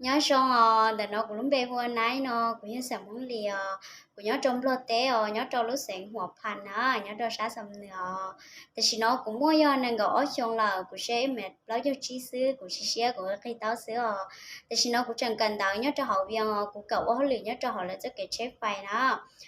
Nyob zoo os, ntawm no kuv lub npe hu ua Naib no, kuv yog xeem Hmoob Lis os, kuv nyob rau Nplog teb os, nyob rau lub xeev Huam Phas na, nyob rau sab Xam Nws os. Tam sim no kuv muaj yog nees nkaum ob xyoo lawm, kuv siab ib mev plaub caug tsib xwb, kuv siab siab kuv qig taub xwb os. Tam sim no kuv tseem kawm ntawv nyob rau hauv Vias os, kuv kawm ua hauj lwm nyob rau hauv lawv txoj kev tsheb fais na.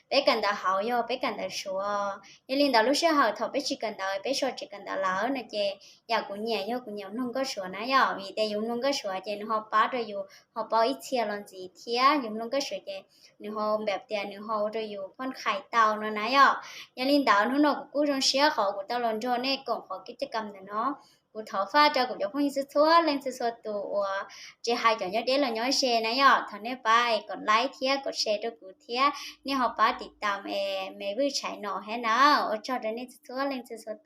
Peb kawm ntawv hauv yog peb kawm ntawv Suav. Yog li ntawd lub sij hawm thaum peb tsis kawm ntawv, peb so tsis kawm ntawv lawm no ces yam kuv nyiam yog kuv nyiam mloog nkauj Suav na yom, vim tias yus mloog nkauj Suav ces nws ho pab rau yus ho paub ib txhia los ntxiv thiab yus mloog nkauj Suav ces nws ho npam tias nws ho ua rau yus phoj khais tau no na yom. Yog li ntawd hnub no kuv kuj zoo siab qhov kuv tau los nrog nej koom qhov kib caj kam ntawm no. Kuv thov faj rau kuv cov phooj ywg txhua txhua leej txhua txhua tus uas tsis hais cov nyob deb los nyob ze na yom, thov nej pab kom like thiab kom share rau kuv thiab nej ho pab tiv tam es me vwj tshais no thiab na. Ua tsaug rau nej txhua txhua leej txhua txhua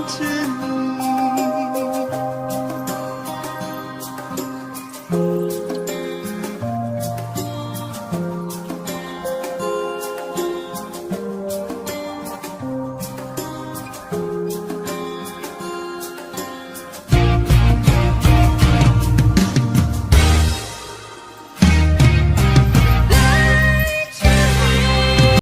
tus.